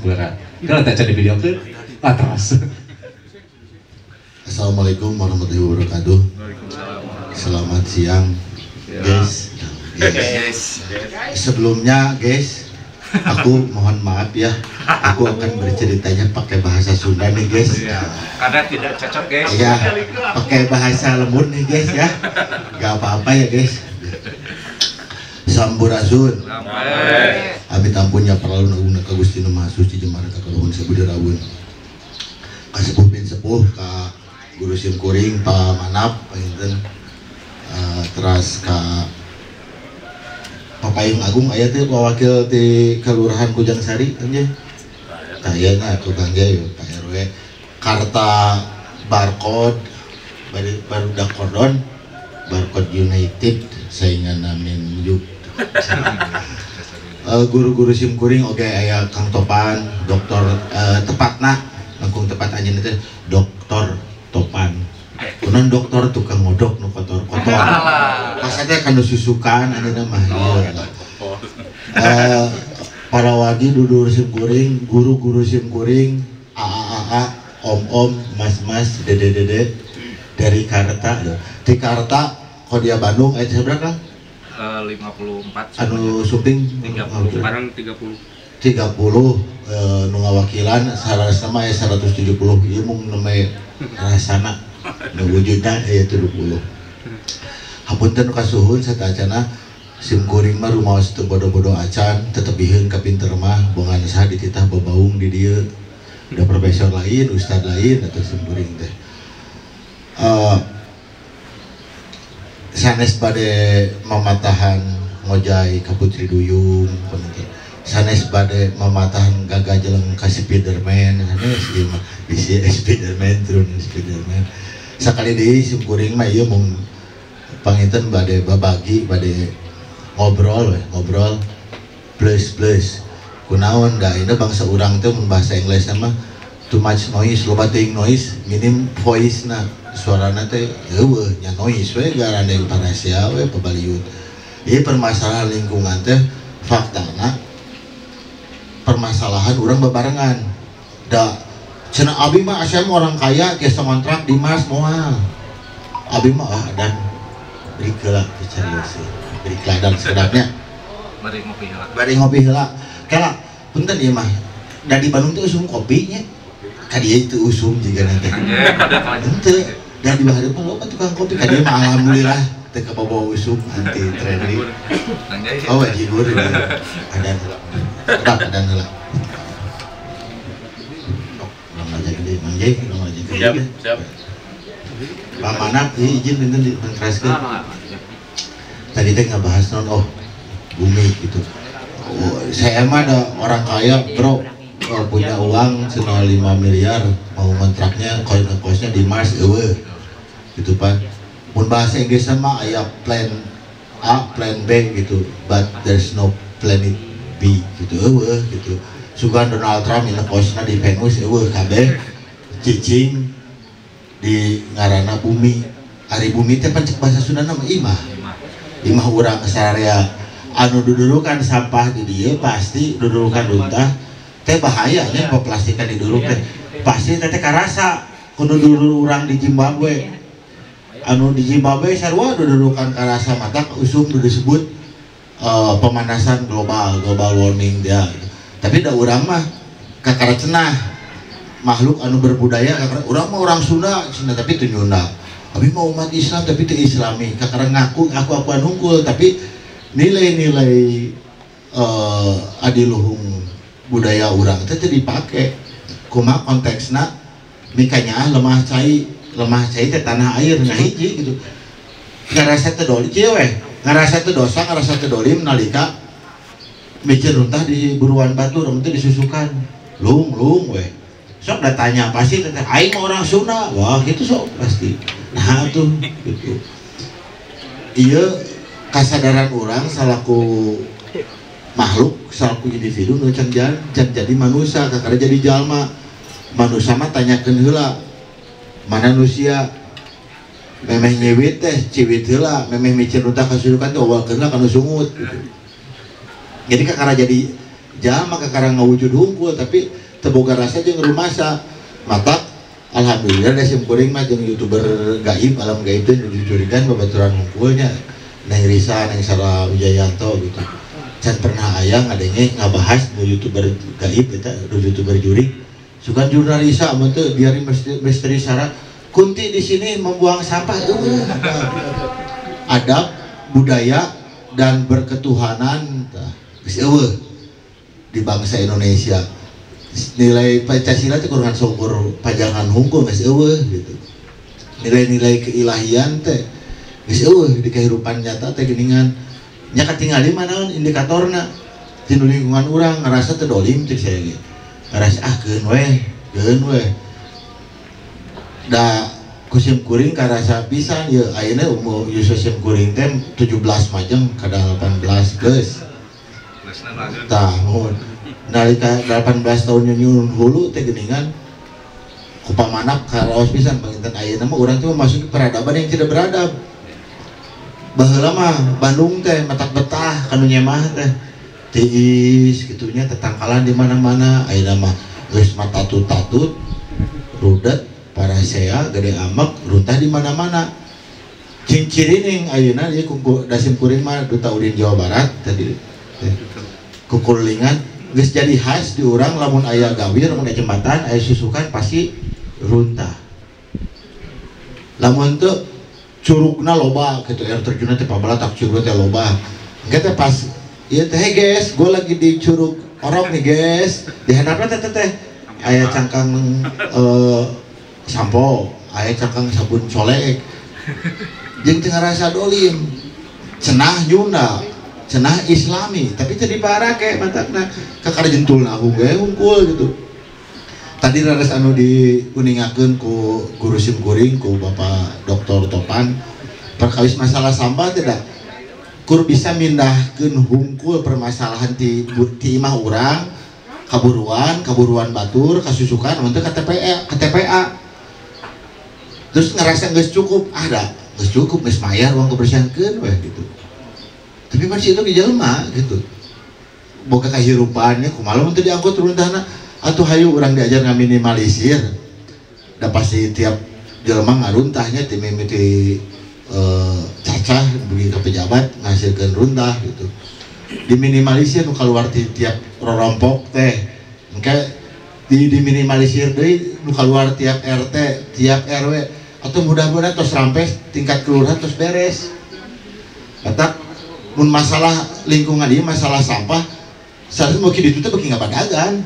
berat. Kalau tak cari video ke atas. Assalamualaikum warahmatullahi wabarakatuh. Selamat siang, guys. Guys. Sebelumnya, guys, aku mohon maaf ya. Aku akan berceritanya pakai bahasa Sunda nih, guys. Karena tidak cocok, guys. Iya, pakai bahasa lembut nih, guys ya. Gak apa-apa ya, guys. Sampurasun. Amit ampun ya perlu nagungna ka Gusti Nu Maha Suci jemara ka kaluhun sabudeureun rawun. Ka sepuh bin sepuh ka guru sim kuring Pa Manap panginten, teras ka Papayung Agung aya teh wakil di Kelurahan Kujang Sari kan ye. Tah ieu na tukang ge Pak RW Karta barcode barudak kordon barcode United saingan amin yuk. Guru-guru sim kuring oke aya Kang Topan, dokter tepatna langkung tepat anjeun teh Dokter Topan. Kunan dokter tukang ngodok nu kotor-kotor. Pas teh kana susukan anjeunna mah ieu. Para wagi dudur sim kuring, guru-guru sim kuring, AA-AA, om-om, mas-mas, dede-dede dari Karta. Di Karta Kodia Bandung aya sabaraha Kang? 54. Anu sumping 30. 30 nu ngawakilan sarasana mah aya 170 ieu mung nembe rasana nu wujudna aya 70. Hapunten kasuhun satacana sim kuring mah rumaos teu bodo-bodo acan tetepihkeun ka pinter mah bongan saha dititah babaung di dieu. Da profesor lain, ustad lain atau sim kuring teh. Sanes bade mamatahan ngojay ka Putri Duyung, sanes bade mamatahan gagajeleng ka Spiderman, sanes ieu mah bisi Spiderman turun Spiderman. Sakali deui sim kuring mah ieu mung panginten bade babagi, bade ngobrol we, ngobrol plus plus. Kunaon da ieu bangsa urang teh mun bahasa Inggrisna mah too much noise, loba teuing noise, minim voice na. Suarana teh eueuh nya noise we garandeng parasia we pabaliut. Ieu permasalahan lingkungan teh faktana permasalahan urang bebarengan. Da cenah abi mah asa orang kaya geus ngontrak di Mars moal. Abi mah ah dan beri heula serius. Beri dan sedapnya. Bari ngopi heula. Bari ngopi heula. Kela punten ieu mah. Da di Bandung teh usum kopi nya. Ka dieu teu usum jiga teh. Henteu. Da di bahareup mah loba tukang kopi ka dieu mah alhamdulillah teu kabawa usum anti trendy. Oh bajigur ieu. Adan heula. Sedap adan heula. Urang aja gede Mang Jai, urang aja gede. Siap, siap. Pak Manap izin pinten dipentraskeun. Tadi teh ngabahas non oh bumi gitu. Oh, saya mah ada orang kaya bro, punya uang senol 5 miliar mau kontraknya kosnya di Mars eueuh gitu Pak. Mun bahasa Inggrisnya mah aya plan A, plan B gitu, but there's no planet B gitu eueuh gitu. Sugan Donald Trump ini kosna di Venus eueuh kabeh cicing di ngaranna bumi. Ari bumi teh pan cek bahasa Sunda mah imah. Imah urang sararea anu dudurukan sampah di dieu pasti dudurukan runtah teh bahayanya plastikan diduruk teh pasti teh karasa kudu duduruk urang di Zimbabwe anu di Zimbabwe sarua dudurukan karasa matak usum disebut pemanasan global, global warming dia. Tapi da urang mah kakara cenah makhluk anu berbudaya kakara urang mah orang Sunda cenah tapi teu Nyunda. Abi mah umat Islam tapi teu Islami kakara ngaku aku-akuan hungkul tapi nilai-nilai adiluhung budaya urang teh teu dipake. Kumaha konteksna mikanya lemah cai teh tanah air ngahiji gitu. Ngarasa teu dolim kieu we, ngarasa teu dosa, ngarasa teu dolim nalika micin runtah di buruan batur teh disusukan. Lung lung we. Sok da tanya pasti teh aing mah orang Sunda. Wah, gitu sok pasti. Nah tuh gitu. Ieu kasadaran orang salaku makhluk, salaku individu nu can jadi manusia, kakara jadi jalma. Manusia mah tanyakeun heula manusia memeh nyiwit teh ciwit heula, memeh micin runtah kasurukan teh owalkeun heula kana sungut gitu. Jadi kakara jadi Jalma kakara ngawujud hungkul tapi teu boga rasa jeung rumasa. Matak alhamdulillah da sim kuring mah jeung youtuber gaib alam gaib teh jujurigan babaturan hungkulnya. Neng Risa, Neng Sara Wijayanto gitu. Can pernah aya ngadenge ngabahas nu youtuber gaib eta, nu youtuber jurig. Sugan jurnalisa mun teu diari misteri Sara Kunti di sini membuang sampah eueuh. Adab, budaya dan berketuhanan tah geus eueuh di bangsa Indonesia. Nilai Pancasila teh kurangan syukur pajangan hungkul geus eueuh gitu. Nilai-nilai keilahian teh geus eueuh di kehidupan nyata teh geuningan. Nya katingali mah naon indikatorna tinu lingkungan urang ngarasa teu dolim cek saya ge. Ngarasa ah keun we. Da ku sim kuring karasa pisan ieu ayeuna umur yuswa sim kuring teh 17 majeng kada 18 geus. Tah mun nalika 18 tahun nyunyun hulu teh geuningan kupamanak karaos pisan panginten ayeuna mah urang teh memasuki peradaban yang tidak beradab. Baheula mah Bandung teh matak betah kanu nyemah teh tiis kitunya tetangkalan di mana-mana ayeuna mah geus matatut-tatut rudet parasea gede amek runtah di mana-mana. Cing-cirining ayeuna ieu dasim kuring mah Duta Udin Jawa Barat tadi teh kukulingan geus jadi khas di urang lamun aya gawir lamun aya jembatan aya susukan pasti runtah. Lamun teu curugna loba gitu air terjunna teh pabalatak curugna teh loba. Engke teh pas ieu teh hey guys, gua lagi di curug orok nih guys. Di handapna teh teh aya cangkang sampo, aya cangkang sabun colek. Jeung teu ngarasa dolim. Cenah Nyunda, cenah Islami, tapi teu diparake matakna kakara jentulna ge hungkul gitu. Tadi raras anu diuningakeun ku guru sim kuring ku Bapak Dr. Topan perkawis masalah sampah tidak kur bisa mindahkeun hungkul permasalahan ti imah urang kaburuan batur kasusukan mun teu ka TPA terus ngerasa geus cukup ah da geus cukup geus mayar uang kebersihan keun weh gitu. Tapi masih itu di jelema gitu boga kahirupannya kumaha mun teu diangkut runtahna atuh hayu urang diajar ngaminimalisir da pasti tiap jelema ngaruntahnya ti mimiti cacah dugi ka pejabat ngasilkeun runtah gitu. Diminimalisir nu kaluar ti tiap rorompok teh engke diminimalisir deui nu kaluar tiap RT tiap RW atau mudah-mudahan tos rampes tingkat kelurahan tos beres. Batak mun masalah lingkungan ieu masalah sampah sareng mun kitu teh beuki ngabadagan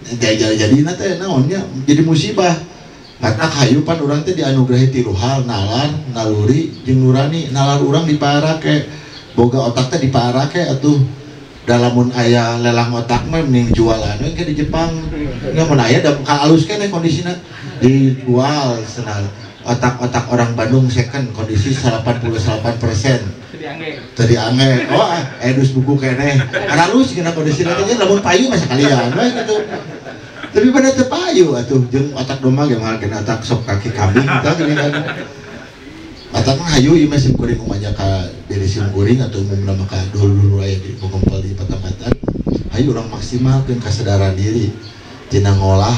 jadi teh naonnya jadi musibah. Matak hayu pan urang teh dianugerahi tilu hal nalar, naluri, jeung nurani. Nalar urang diparake, boga otak teh diparake atuh. Da lamun aya lelang otak mah mending jualan we ke di Jepang. Nya mun aya da ka alus keneh kondisina dijual senal. Otak-otak orang Bandung second kondisi 88%. Teu diangge. Oh, edus buku keneh. Aralus kena kondisina teh lamun payu mah sakalian we gitu. Tapi pada teu payu atuh jeung otak domba ge mahal kena otak sok kaki kambing tah gini kan. Otak mah hayu ieu mah sim kuring umanya ka diri sim kuring atau umumna mah ka dulur-dulur aya di kumpul di patempatan. Hayu urang maksimalkeun kasadaran diri tina ngolah,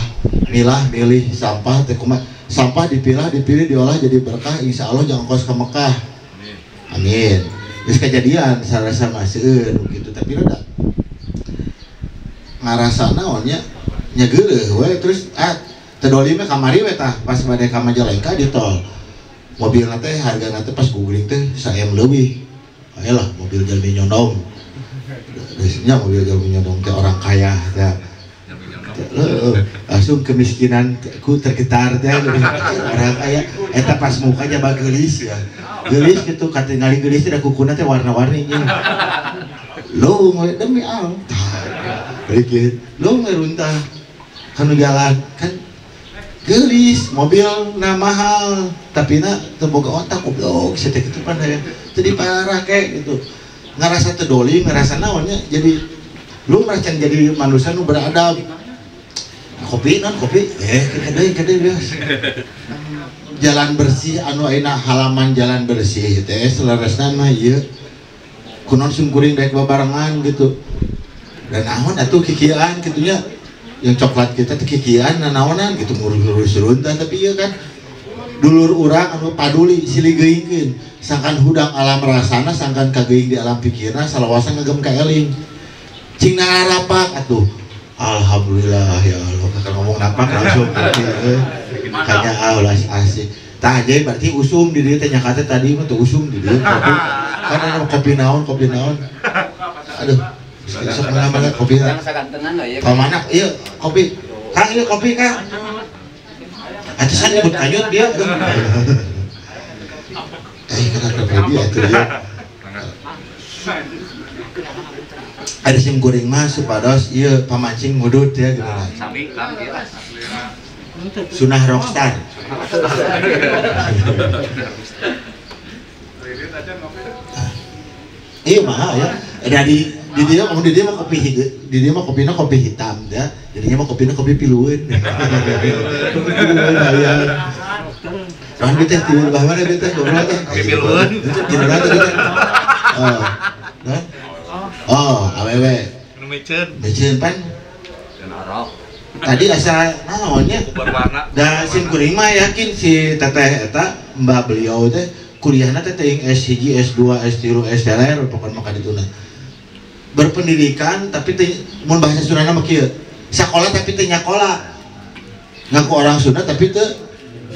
milah, milih sampah teh kumaha. Sampah dipilah, dipilih, diolah jadi berkah, insya Allah jangan kos ke Mekah. Amin. Terus kejadian sarasa maseueun gitu tapi rada ngarasa naonnya nya geuleuh we terus ah teu dolim we kamari we tah pas bade ka Majalengka di tol. Mobilna teh hargana teh pas googling teh 1M leuwih. Ayolah mobil jalmi nyondong. Biasanya mobil jalmi nyondong teh orang kaya teh. Langsung kemiskinan ku tergetar teh orang kaya eta pas mukanya bageulis ya. Geulis gitu katingali geulis teh da kukuna teh warna-warni nya. Lo demi Allah. Balik lo ngeruntah kanu jalan kan geulis mobil na mahal tapi na teu boga otak goblok sia teh kitu pan aya. Jadi parah kayak gitu. Ngarasa teu dolim, ngarasa naonnya jadi lu merasa jadi manusia nu beradab. Kopi non kopi kade biasa. Jalan bersih anu ayeuna halaman jalan bersih teh seleresna mah ieu kunon sungkuring daek babarengan gitu. Dan naon atuh kikieuan kitu nya. Yang coklat kita teh kikieuan nanaonan gitu ngurus-ngurus runtah tapi ieu kan dulur urang anu paduli silih geuingkeun sangkan hudang alam rasana sangkan kageuing di alam pikirna salawasan ngagem ka eling. Cing narapak atuh. Alhamdulillah ya Allah kakak ngomong napak langsung berarti kayaknya ulah asik. Tah jadi berarti usum di dieu teh nyakate tadi mah teu usum di dieu kopi. Kan anu kopi naon kopi naon. Aduh, sok mana kopi. Ka mana ieu kopi. Kang ieu kopi Kang. Atuh san nyebut kanyut dia. Kenapa dia atuh dia. Ada sim kuring mah supados ieu pamancing ngudut ya gitu. Sami Kang ieu. Sunah rockstar. Iya mah ya. Dari di dia ngomong di dia mah kopi di dia mah kopina kopi hitam ya. Jadinya mah kopina kopi pilueun. Pilueun aya. Rahan teh ti bah mana teh ngobrol teh. Kopi pilueun. Ti teh. Oh. Nah. Oh, awewe. Nu meceun. Meceun pan. Dan arok. Tadi asa naonnya? Da sim kuring mah yakin si teteh eta mbak beliau teh kuliahna teh teuing S1, S2, S3, SLR pokona mah kadituna. Berpendidikan tapi teh mun bahasa Sundana mah kieu. Sakola tapi teu nyakola. Ngaku orang Sunda tapi teu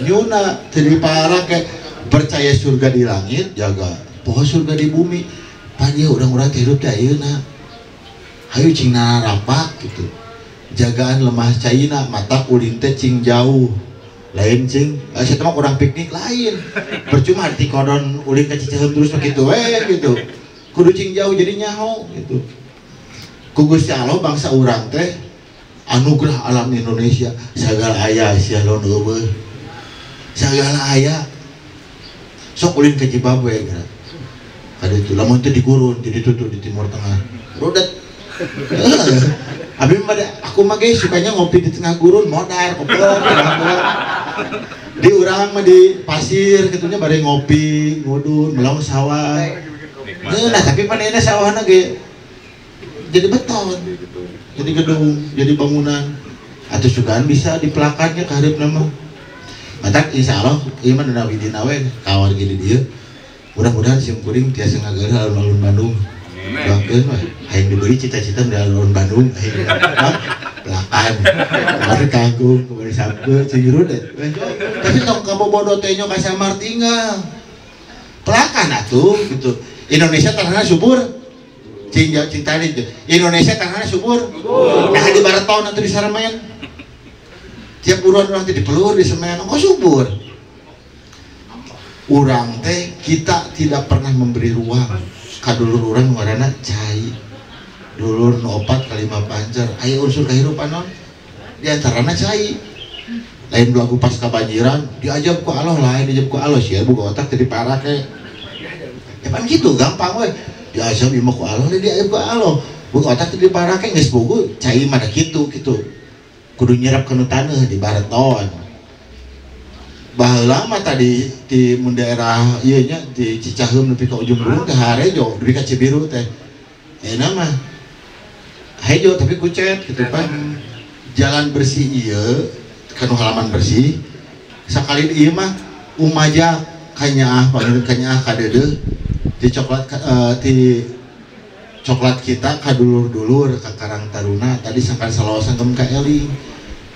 nyuna, teu diparake percaya surga di langit jaga poho surga di bumi. Pan ieu urang-urang teh hirup teh ayeuna. Hayu cing narapak gitu. Jagaan lemah caina mata ulin teh cing jauh lain cing saya mah kurang piknik lain percuma arti kodon ulin ka Cicaheum terus begitu we gitu kudu cing jauh jadi nyaho gitu ku Gusti Allah bangsa urang teh anugerah alam Indonesia sagala aya sia lon eueuh sagala aya sok ulin ka Zimbabwe geura kaditu lamun teh di gurun di ditu di Timur Tengah rudet. Abi mah aku mah ge sukanya ngopi di tengah gurun modar koplok di urang mah di pasir kitunya bari ngopi ngudun melong sawah. Nah tapi panena sawahna ge jadi beton jadi gedung jadi bangunan atuh sugaan bisa dipelakannya ka hareupna mah matak insyaallah ieu mah dina widina we kawar ge di dieu mudah-mudahan sim kuring tiasa ngageureuh alun-alun Bandung. Doakeun we hayang diberi cita-cita di alun-alun Bandung hayang pelakan kemarin kangkung kemarin sabtu cingirun tapi tong kabobodo teh nya ka Samar tinggal pelakan atuh gitu. Indonesia tanahna subur cing cing tadi Indonesia tanahna subur nah di Baraton atuh di Saremen tiap buruan urang teh dipelur di semen kok subur urang teh kita tidak pernah memberi ruang kadulur urang warana cai dulur nu opat kalima pancer aya unsur kehidupan non di antarana cai lain lagu pas kabanjiran diajab ku Allah lain diajab ku Allah sia buka otak jadi parake ya pan gitu gampang we diajab ieu mah ku Allah diajab ku Allah buka otak jadi parake geus bogo cai mah da kitu kitu kudu nyerap kana taneuh di Baraton baheula mah tadi di daerah ieu nya di Cicaheum nepi ka ujung gunung teh harejo nepi ka Cibiru teh ayeuna mah hejo tapi kucet gitu pan jalan bersih ieu kanu halaman bersih sakali ieu mah umaja kanyaah panggil kanyaah ka deudeuh di coklat di coklat kita ka dulur-dulur ka Karang Taruna tadi sangkan salawasan gem ka eling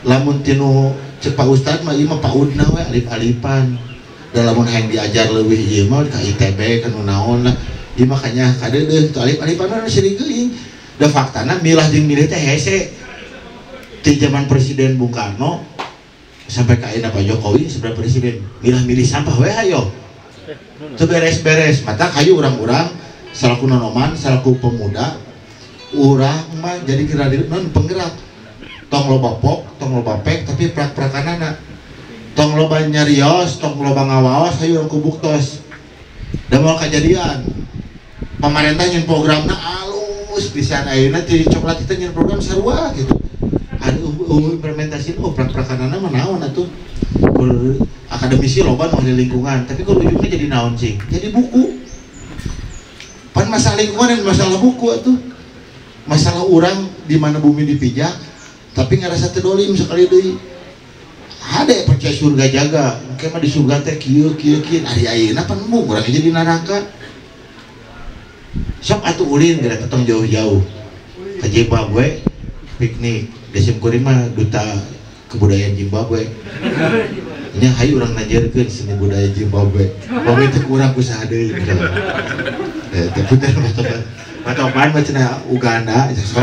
lamun tinu cek Pak Ustad mah ieu mah paudna we alif-alifan da lamun hayang diajar leuwih ieu mah ka ITB ka nu naon lah ieu mah kanya kadeudeuh kitu alif-alifan mah seuring geuing da faktana milah jeung milih teh hese ti zaman Presiden Bung Karno sampai ka ayeuna Pak Jokowi seberapa presiden milah-milih sampah we hayo teu beres-beres mata kayu urang-urang salaku nonoman salaku pemuda urang mah jadi kira non penggerak tong loba pok, tong loba pek, tapi prak-prakanana tong loba nyarios, tong loba ngawaos, hayu urang kubuktos da moal kajadian pamarentah nyeun programna alus pisan ayeuna ti coklat kita nyeun program sarua gitu aduh implementasi prak-prakanana mah naon atuh akademisi loba nu ahli lingkungan tapi kalau ujungnya jadi naon cing jadi buku pan masalah lingkungan dan masalah buku atuh Masalah orang di mana bumi dipijak tapi ngerasa teu dolim sekali deui. Hade percaya surga jaga, engke mah di surga teh kieu kieu kieu ari ayeuna pan embung urang aja di neraka. Sok atuh ulin geura tetong jauh-jauh. Ke Zimbabwe piknik, desim kuring mah duta kebudayaan Zimbabwe. Nya hayu urang ngajarkeun seni budaya Zimbabwe. Pami teh kurang ku saha deui. Teh punten matopan mah cenah Uganda sok.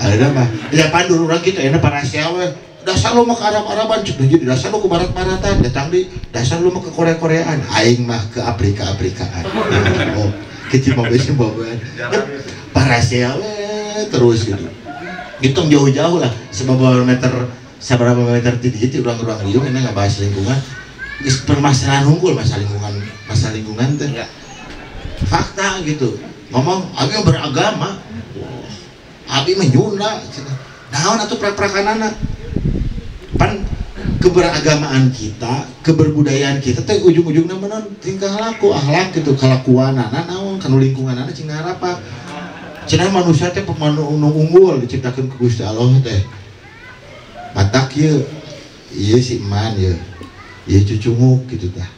Ada mah ya pandur urang kitu ayeuna parasia we. Dasar lu mah ke Arab-Araban cek jadi dasar lu ke Barat-Baratan datang di dasar lu mah ke Korea-Koreaan aing mah ke Afrika-Afrikaan. Oh, ke Zimbabwe-Zimbabwean. Parasia we terus gitu. Hitung jauh-jauh lah seberapa meter ti dieu ti urang-urang dieu enak ngabahas lingkungan. Geus permasalahan unggul masalah lingkungan teh. Fakta gitu. Ngomong abi beragama. Abi mah nyunda cenah. Naon atuh prak-prakanana? Pan keberagamaan kita, keberbudayaan kita teh ujung-ujungna mah tingkah laku, akhlak gitu, kalakuanana naon kanu lingkunganana cing ngarapa. Cenah manusia teh nu unggul diciptakeun ku Gusti Allah teh. Matak ieu, ieu si Eman ieu. Ieu cucunguk gitu tah.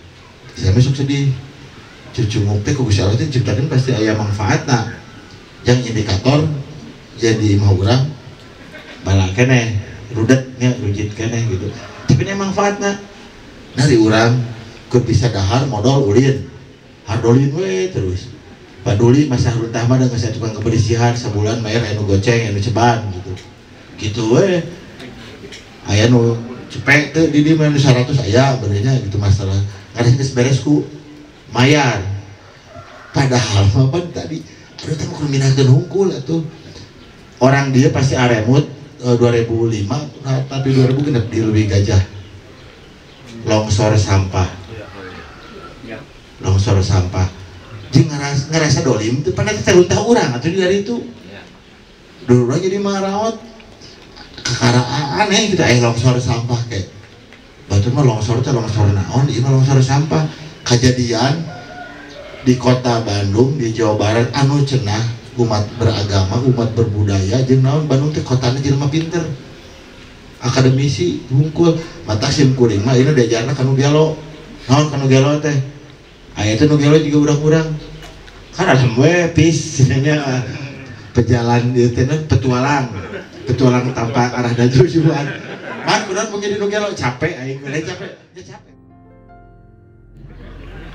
Saya masuk sedih. Cucunguk teh ku Gusti Allah teh diciptakeun pasti aya manfaatna. Yang indikator jadi mah urang bala keneh, rudetnya rujit keneh gitu. Tapi ini manfaatna. Dari urang keur bisa dahar modal ulin. Hardolin we terus. Paduli masa runtah mah dengan saya tukang kebersihan sebulan bayar anu goceng anu ceban gitu. Gitu we. Aya nu cepek teh di dieu mah nu 100 aya benernya gitu masalah. Ngarah geus beres ku mayar. Padahal mah pan tadi aduh teh kudu minahkeun hungkul atuh. Orang dia pasti aremut 2005 tapi 2000 genep di Leuwi Gajah. Longsor sampah. Longsor sampah. Jeung ngerasa dolim teh pan teh runtah urang atuh dari itu. Dulu urang jadi maraot. Kakara aneh gitu aya longsor sampah kayak. Batur mah longsor teh longsor naon, ieu mah longsor sampah. Kejadian di kota Bandung di Jawa Barat anu cenah umat beragama, umat berbudaya jeung naon Bandung teh kotana jelema pinter. Akademisi hungkul, mata sim kuring mah ieu diajarna kanu gelo. Naon kanu gelo teh? Aya teh nu gelo juga urang-urang. Kan alam we pis cenah pejalan ieu teh petualang. Petualang tanpa arah dan tujuan. Man kunaon mun jadi nu gelo capek aing we capek. Ya capek.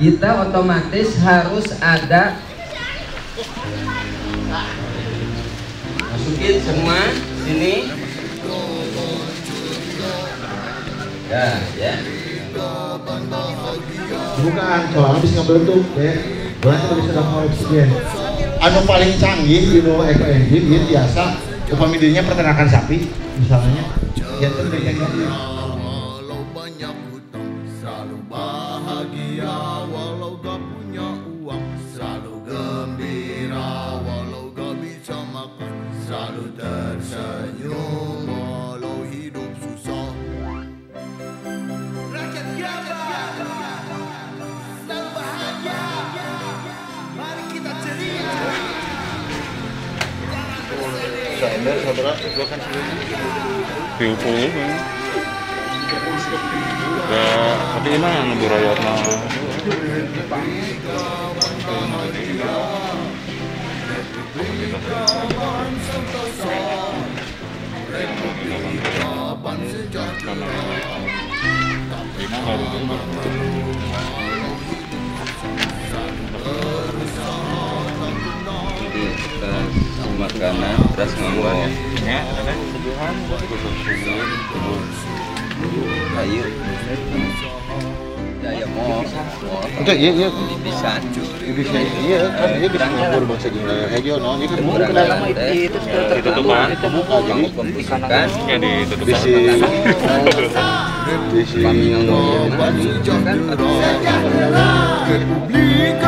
Kita otomatis harus ada masukin semua sini. Ya, ya. Bukan, soalnya bisa ngebentuk deh. Berarti bisa dapat oksigen. Anu paling canggih di ekoenzim ieu biasa upami dirinya peternakan sapi misalnya. Ya itu canggih. Walau banyak hutang selalu bahagia, walau gak punya uang selalu gembira, walau gak bisa makan selalu tersenyum, walau hidup susah. Rakyat Gabah selalu bahagia. Mari kita ceria. Jangan bersedih. Sabar, sabar, gua kan sebelumnya. 30 kan. Ya, tapi ini mah nu rakyatna. Jadi kita makanan terus ngomong. Ayo. Ya mau. Itu iya iya. Bisa. Bisa iya kan iya bisa ngabur bangsa jeung layar hejo naon ieu kan buka itu ditutupan. Kebuka jadi kan ya ditutup. Bisi bisi kan Republik.